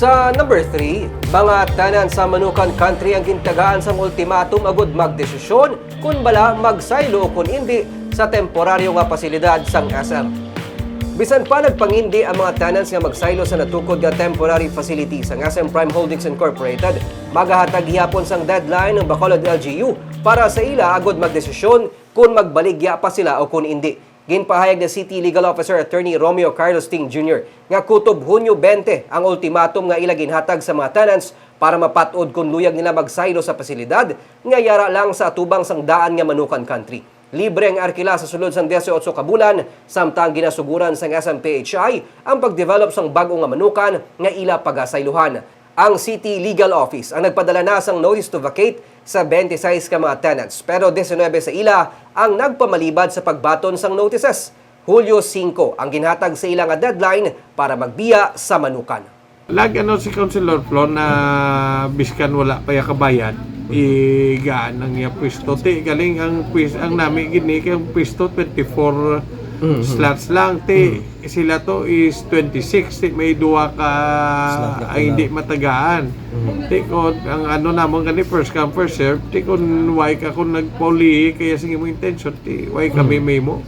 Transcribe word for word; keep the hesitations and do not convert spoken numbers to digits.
Sa number three, mga tenants sa Manukan Country ang gintagaan sang ultimatum agud magdesisyon kon bala magsaylo o kon indi sa temporaryo nga pasilidad sang S M. Bisan pa nagpangindi ang mga tenants nga magsaylo sa natukod nga temporary facility sang S M Prime Holdings Incorporated, magahatag gihapon sang deadline ang Bacolod L G U para sa ila agud magdesisyon kon magbaligya pa sila o kon indi. Ginpahayag ni City Legal Officer Attorney Romeo Carlos Ting Junior nga kutob Hunyo twenty ang ultimatum nga ila ginhatag sa mga tenants para mapat-od kon luyag nila magsaylo sa pasilidad nga yara lang sa atubang sang daan nga Manukan Country. Libre ang arkila sa sulod sang dieciocho ka bulan, samtang ginasuguran sang S M P H I ang pagdevelop sang bag-o nga Manukan nga ila pagasayluhan. Ang City Legal Office ang nagpadala na sang notice to vacate sa twenty-six ka mga tenants, pero diecinuebe sa ila ang nagpamalibad sa pagbaton sang notices. Hulyo singko ang ginhatag sa ila nga deadline para magbiya sa Manukan. Lag ano si Councilor Flo na biskan wala pa ya kabayad, igaan ang iya pwesto. Ti, galing ang pwes-, ang nami gini kay ang pwesto twenty-four Mhm. slots lang. Ti, Mhm. sila to is twenty-six. Ti, may duha ka Slot na ay pala. hindi matagaan. Mhm. Ti, kung ang ano namon gani, first come, first serve. Ti, kung why ka kung nagpauli, kaya sa imong intention, ti, why kami Mhm. may mo?